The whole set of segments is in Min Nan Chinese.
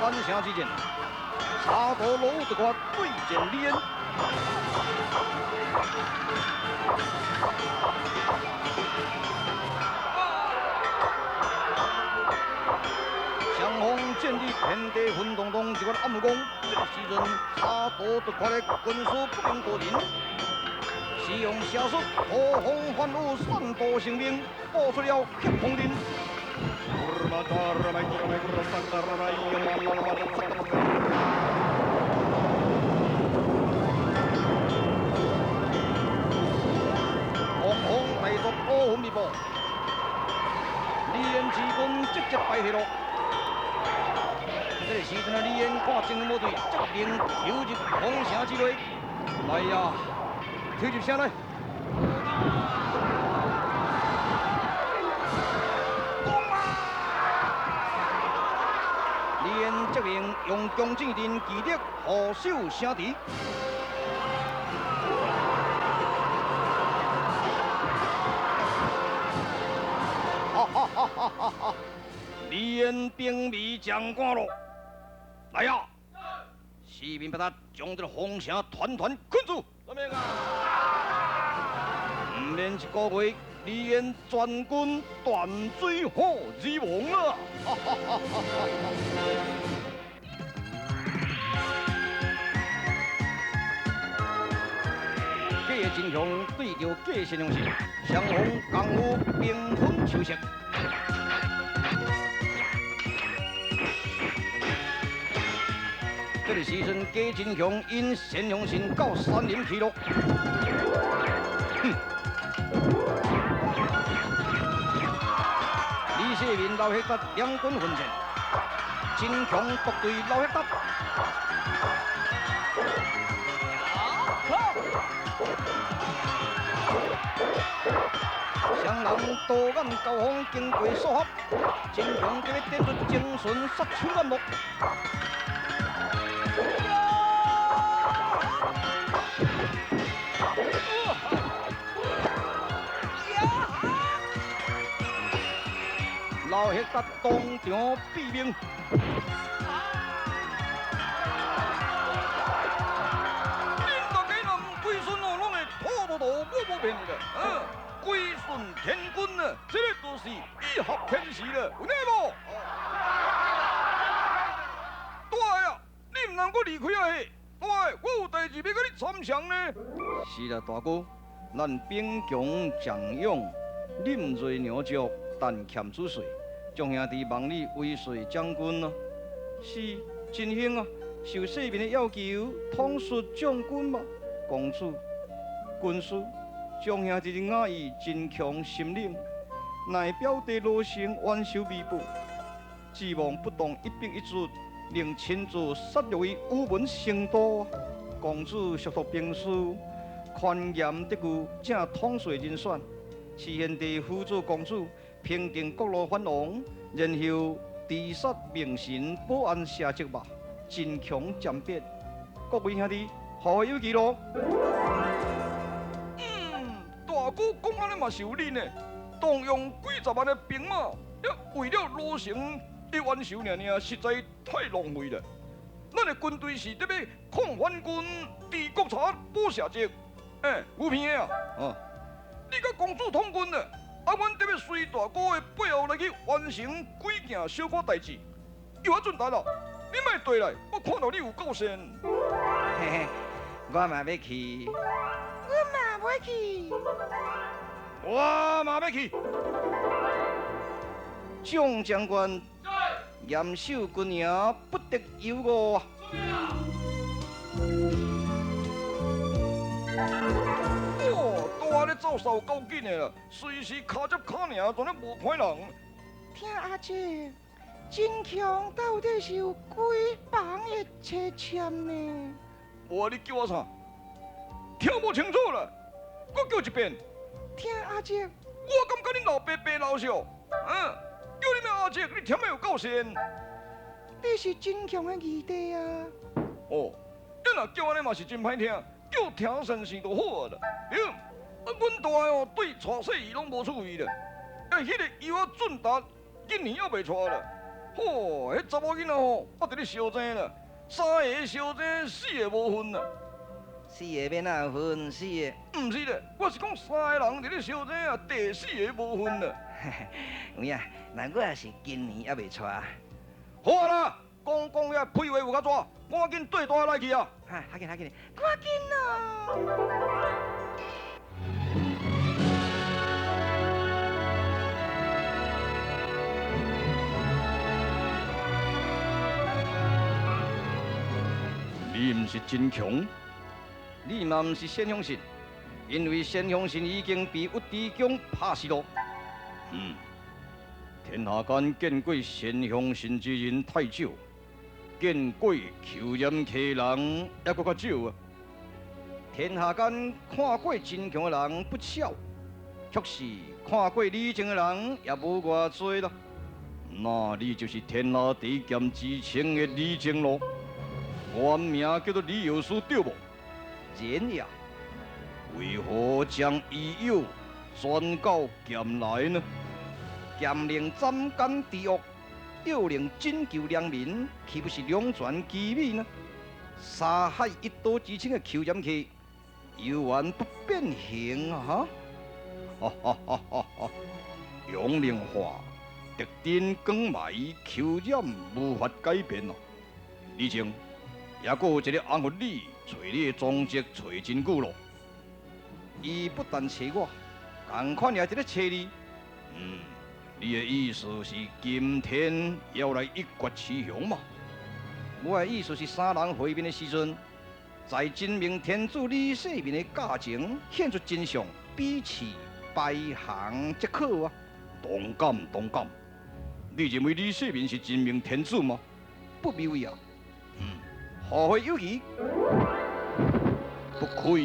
安城之战，沙陀罗武独决对战李渊。双方战得天地混动动，一个暗讲，这个时阵沙陀独决的军师不明多人，使用邪术呼风唤雨，散布性命，布出了黑风阵。狂风大作，乌云密布，李渊之军节节败退咯。这个时阵啊，李渊看情形无对，责令投入攻城之内。来呀，投入城来！攻啊！李渊责令用弓箭阵记得护守城池。哈哈哈哈哈哈！李渊兵迷将官咯，来呀！四面八达将这个风城团团困住。怎么样啊？唔免一个月，李渊全军断水火而亡了。哈哈哈哈哈！假真雄对着假善良时，双方功夫平分秋色。这个时阵，假真雄引善良神到山林去了。哼！李世民、刘黑达两军奋战，真强独对刘黑达。双人刀眼交锋，经过数合，真强就欲展出精神杀手眼目。刘黑达当场毙命。恁大家若毋归顺哦，拢会吐无吐，我无骗你啦。归顺天君啊，这个就是义合天时了，有听无？大爷啊，你毋通阁离开啊嘿！大爷，我有代志欲佮你参详呢。是啦，大哥，咱兵强将勇，忍锐牛足，但欠主帅。众兄弟望你威帅将军咯。是，真兴啊，受世民的要求，统率将军嘛。公主，军师，众兄弟的雅意真强心冷，乃表弟罗成冤仇未报，指望不动一兵一卒，令亲自杀入于午门成都。公主熟读兵书，宽严得具，正统帅人选。是贤弟辅助公主平定各路反王，然后诛杀明神，保安社稷吧。真强渐变，各位兄弟，后会有期咯。大哥讲按呢嘛是有理呢，动用几十万的兵马，为了罗成的冤仇尔尔，实在太浪费了。咱的军队是得欲抗反军、治国贼、保社稷。欸，牛皮的啊，你佮公主统军了，啊，阮得欲随大哥的背后来去完成几件小可代志。有啊，俊达啦，你莫缀来，我看到你有够善。嘿嘿，我嘛欲去。我嘛欲去。我嘛欲去。众将官，严守军营，不得有误啊！哇，都按呢走扫够紧的啦，随时跤接跤尔，全咧无歹人。听阿姐，真强到底是有几房的妻妾呢？无啊，你叫我啥？听无清楚啦，阁叫一遍。听阿姐。我感觉恁老爸白老少，叫你名阿姐，你听得有够善。你是真强的二弟啊。哦，你若叫按呢嘛是真歹听，叫听先生就好啊啦。对，啊，阮大哦对娶细姨拢无趣味啦。啊，彼个伊仔俊达今年犹未娶啦。吼，彼查某囡仔吼，啊伫咧相争啦，三个相争，四个无份啦。四个欲哪有份？四个？毋是咧，我是讲三个人伫咧相争啊，第四个无份啦。有影，那我也是今年犹未娶。好啊啦，讲讲遐屁话有较纸，赶紧缀带来去啊！哈，较紧较紧，赶紧咯！你毋是真强，你嘛毋是单雄信，因为单雄信已经被尉迟恭拍死咯。天下间见过单雄信之人太少，见过虯染客人犹阁较少啊。天下间看过真强的人不少，却是看过李靖的人也无偌济啦。那你就是天下第一剑之称的李靖咯。原名叫做李药师，对无？然也。为何将医药转到剑来呢？剑能斩奸除恶，药能拯救良民，岂不是两全其美呢？沙海一刀之称的虯染客，犹原不变形啊！哈哈哈哈哈！杨凌话，特登讲埋虯染无法改变咯。李靖，也阁有一个红佛女揣你的踪迹揣真久咯。伊不但揣我，仝款也伫咧揣你。你的意思是今天要来一决雌雄吗？我的意思是三人会面的时阵，在真命天子李世民的驾前现出真相，比试排行即可啊！同感同感。你认为李世民是真命天子吗？不谬也。后会有期。不愧。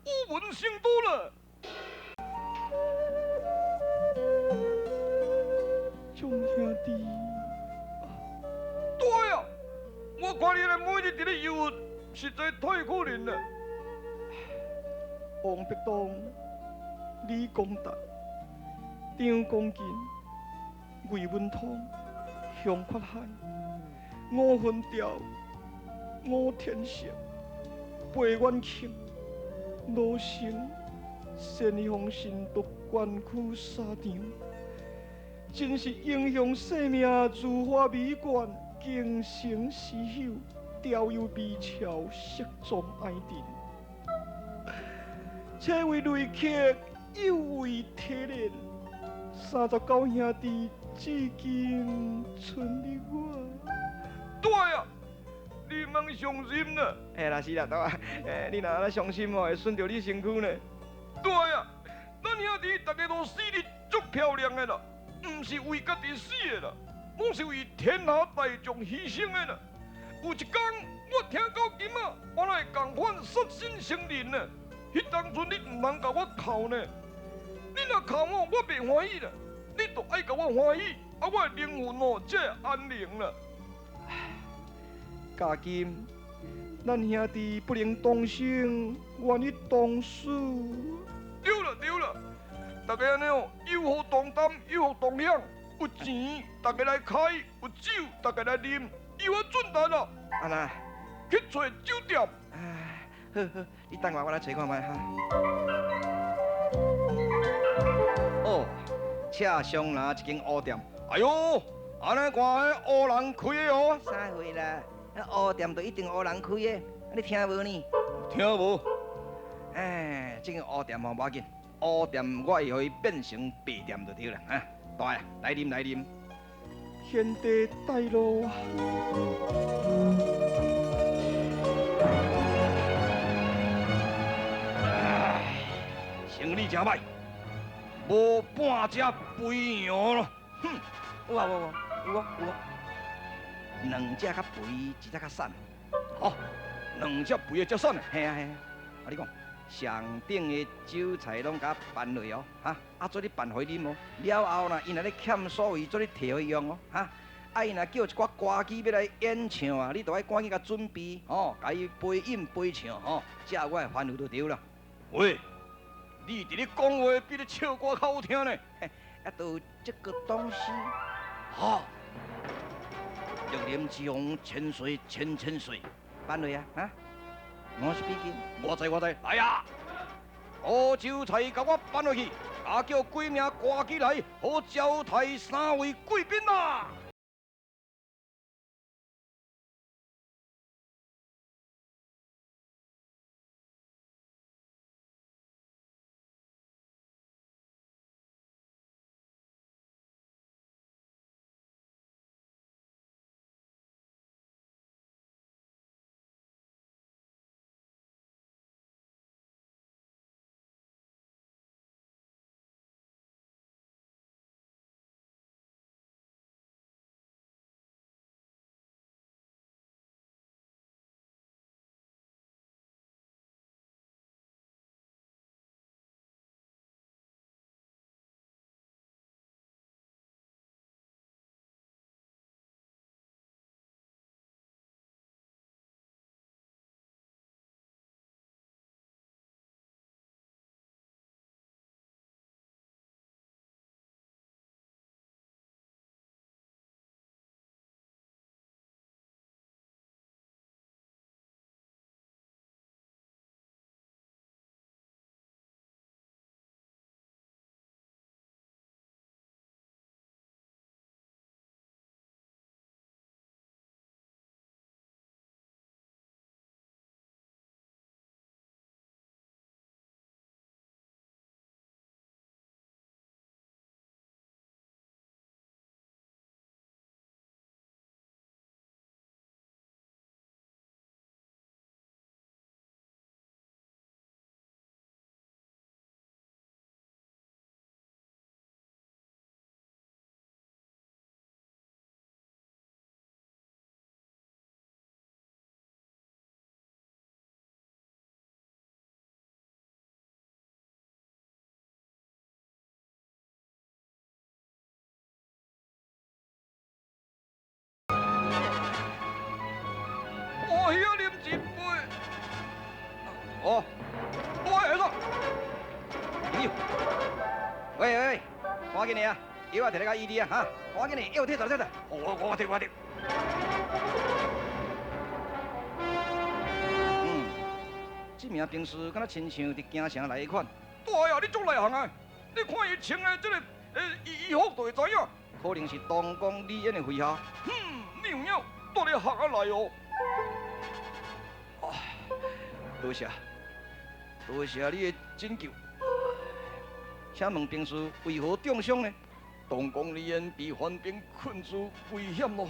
乌云成都了。众兄弟，对啊，我看你咧每日伫咧忧郁，实在太可怜了。王必东、李公达、张公进、魏文通、向阔海、吴云调、吴天成、白元庆、罗成、单雄信独关区沙场，真是英雄性命，如花美眷，倾城诗朽，调幽微潮，色壮哀阵。且为泪客，又为体怜。39兄弟，至今剩你我。对啊，你毋通伤心啦。哎啦是啦，大啊，你若按呢伤心哦，会损著你身躯呢。对啊，咱兄弟大家都死得足漂亮的啦。毋是為家己死的啦，攏是為天下大眾犧牲的啦。有一工，我聽到今仔，我來共款殺身成仁啊！彼當陣你毋通共我哭呢，你若哭我，我袂歡喜啦。你著愛共我歡喜，啊，我的靈魂哦，才會安寧啦。嘉金，咱兄弟不能同生，願意同死。對啦對啦，大家按呢哦，有福同擔，有福同享。有錢大家來開，有酒大家來啉，有我準達啦。按怎？去揣酒店。啊，好好，你等我，我來揣看覓哈。哦，車廂拿一間烏店。哎喲，按呢看彼烏人開的哦。啥貨啦？烏店就一定烏人開的，你聽無呢？聽無。哎，這間烏店吼無要緊，烏店我會予伊變成白店就對啦。哈，大啊，來啉來啉。賢弟帶路啊！生理誠歹，無半隻肥羊咯。哼，有啊有啊有啊有啊，兩隻較肥，一隻較瘦。好，兩隻肥的隻瘦的。嘿啊嘿啊，我你講，上等的酒菜攏共辦落哦，哈，啊做你辦予伊啉哦。了後呢，伊若咧欠所謂，做你提予伊用哦，哈。啊，伊若叫一寡歌姬欲來演唱啊，你著愛趕緊共準備，吼，共伊陪飲陪唱，吼，照我的吩咐就對啦。喂，你佇咧講話比咧唱歌較好聽呢。啊，就有這個東西。哈，玉林之王千歲千千歲，辦落啊，哈，我是比金，我知我知，來啊，好酒菜共我搬落去，啊叫幾名歌姬來，好招待三位貴賓啦。我遐啉一杯。哦，我來啦。喂喂，趕緊來啊！藥啊，摕來共醫你啊，哈！趕緊來，藥摕來，摕來。我摕我摕。嗯，這名兵士敢若親像佇京城來彼款。大爺，你足內行啊！你看伊穿的這個衣服就會知影。可能是東宮李淵的麾下。哼，你有影蹛咧學啊來哦。啊，多謝，多謝你的拯救。請問兵士為何重傷呢？東宮李淵被番兵困住，危險咯。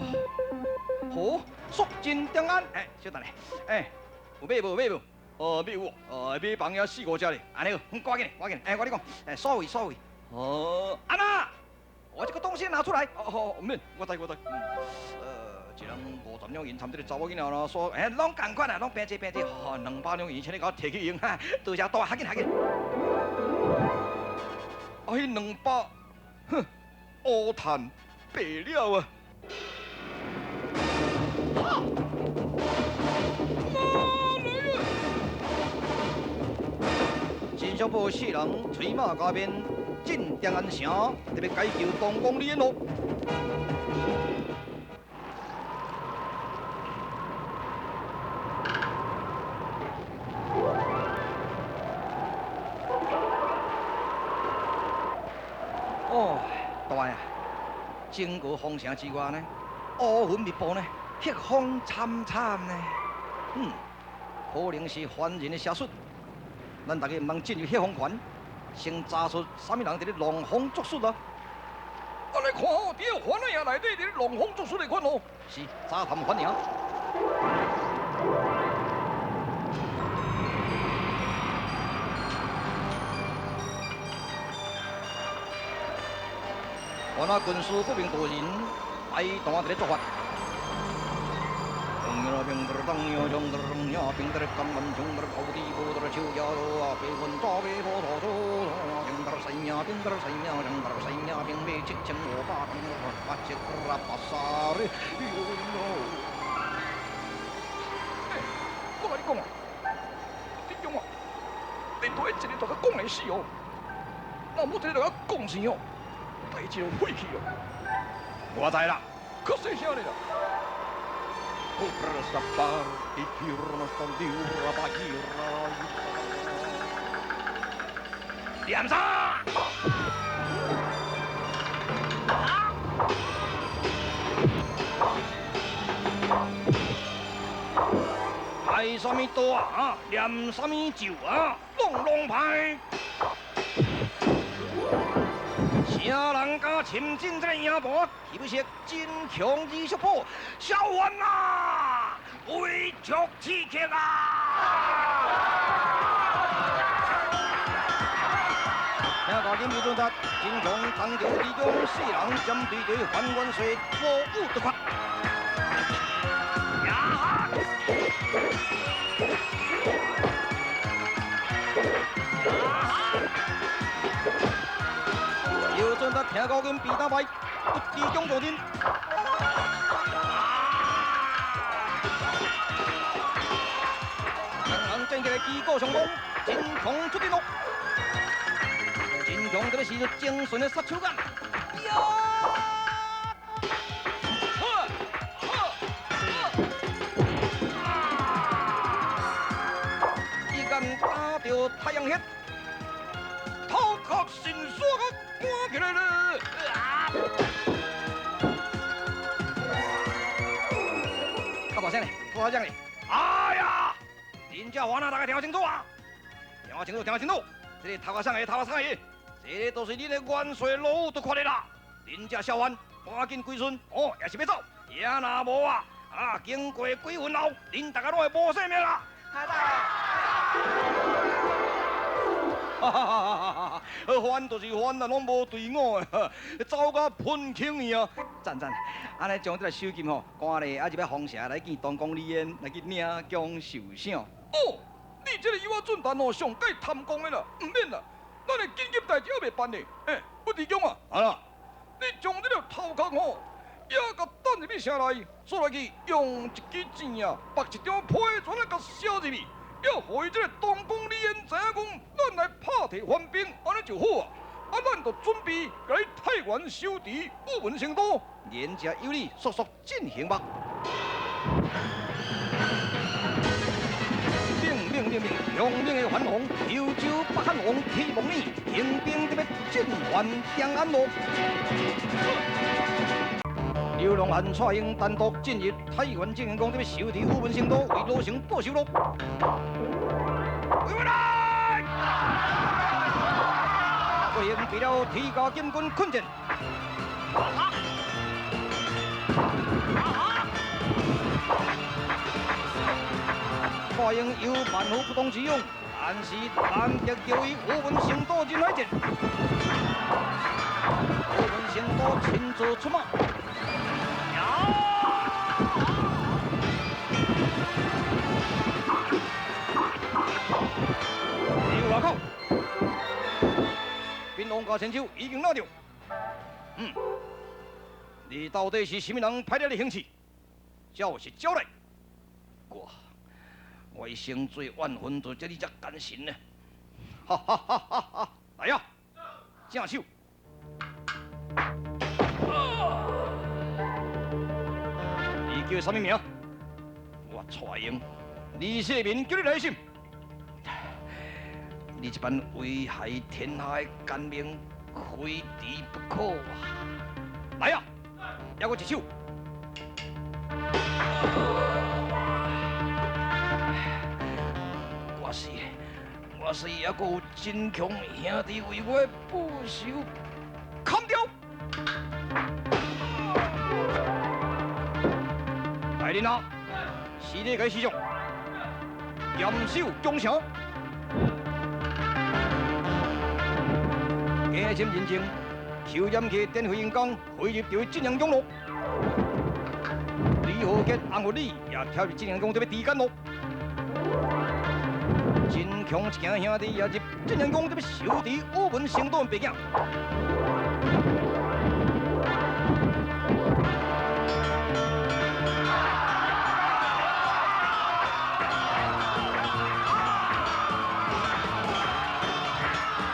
好，速進長安。哎，小等下，哎，有馬無？馬無？哦，馬有哦，馬房遐四五隻咧。按呢好，趕緊，趕緊。哎，我跟你講，哎，所謂所謂。哦，按怎？我這個東西拿出來。哦，毋免，我知我知。一人50兩銀，參這個查某囡仔咯，說，哎，攏仝款啊，攏平齊平齊，吼，200兩銀，請你共我提去用，哈，多謝多，較緊較緊。啊，彼200，哼，烏炭白了啊！金小宝四人催馬加鞭進長安城，特別解救東宮李彥咯。哦，大啊！整個風城之外呢，烏雲密布呢，黑風慘慘呢。嗯，可能是凡人的邪術。咱大家毋通進入黑風環，先查出啥物人佇咧弄風作術啊！啊，你看哦，佇個番仔營內底佇咧弄風作術的款哦。是，查探番營。番仔軍師不明道人，排單佇咧作法。欸，我共你講啊，你勇啊，你對一个大家講會死哦，若無一个大家講死哦，代誌就廢去哦。我知啦，較細聲咧啦。念啥？拍啥物刀啊？念啥物咒啊？拢拢歹！啥人敢侵进这个营盘？岂不是真强二叔婆小袁啊！威足刺客啊！听大金有准达，真强唐朝之中，四人针对对范元帅武武独决。呀哈！有准达听高音比打败，不知中上阵。两人战起来旗鼓相当，真强出阵咯！真强这个时阵精神的杀手锏。一眼打到太阳穴，头壳神煞个关起来了。较大声咧，较大声咧！哎呀，恁这番仔大家听清楚啊！听清楚，听清楚！这个头壳上的，头壳上的，这个都是恁的元帅老武独决的啦！恁这小番，赶紧归顺哦，也是欲走，也若无啊，啊，经过几分后，恁大家拢会无性命啦！哈哈哈哈哈！番就是番啊，拢无队伍的，走甲喷空去啊！赞赞，按呢将这个手剑吼，赶咧啊入去风城来见东宫李嫣，来去领奖受赏。哦，你这个友仔准谈哦，上盖贪功的啦，毋免啦，咱的紧急代志犹未办呢。欸，不知强啊，啊啦，你将这个头壳吼，也共等入去城内，煞来去用一支箭啊，绑一张批纸来共写入去。要予伊这个东宫李嫣知影讲，咱来拍退番兵，按呢就好啊！啊，咱就准备共你太原收治宇文成都。言者有理，速速进行吧。命命命命，强命的反王，幽州北汉王启蒙你，行兵得欲进犯长安路。刘龙汉带兵单独进入太原靖宫，得欲收治宇文成都，为罗成报仇咯。回来！国营被了铁甲禁军困阵。蔡英有万夫不当之勇，但是难敌叫伊宇文成都人海战。宇文成都亲自出马。你有外口，兵王加千手已经拿到。嗯，你到底是啥物人派来的行刺？照实交代。我一生最怨恨就这你这奸臣呢！哈哈哈哈哈！来呀，正手。你叫啥物名？我蔡英，李世民叫你来信。你这般危害天下的奸佞，非治不可啊！来呀，还阁一手。我是还阁有真强兄弟为我报仇，砍掉！来人啊！是你个师长，严守忠诚，加深人情，邱延启、点飞英刚汇入到晋阳宫咯。李豪杰、洪福礼也跳入晋阳宫，准备除奸咯。真强一行兄弟也入晋阳宫，准备收治乌文成都的白囝。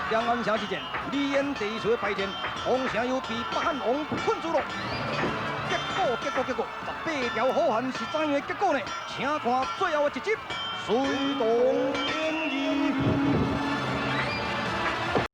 两岸城之战，李渊第一次的败战，王城又被北汉王困住了。结果，18条好汉是怎样的结果呢？请看最后的一集《水动演义》。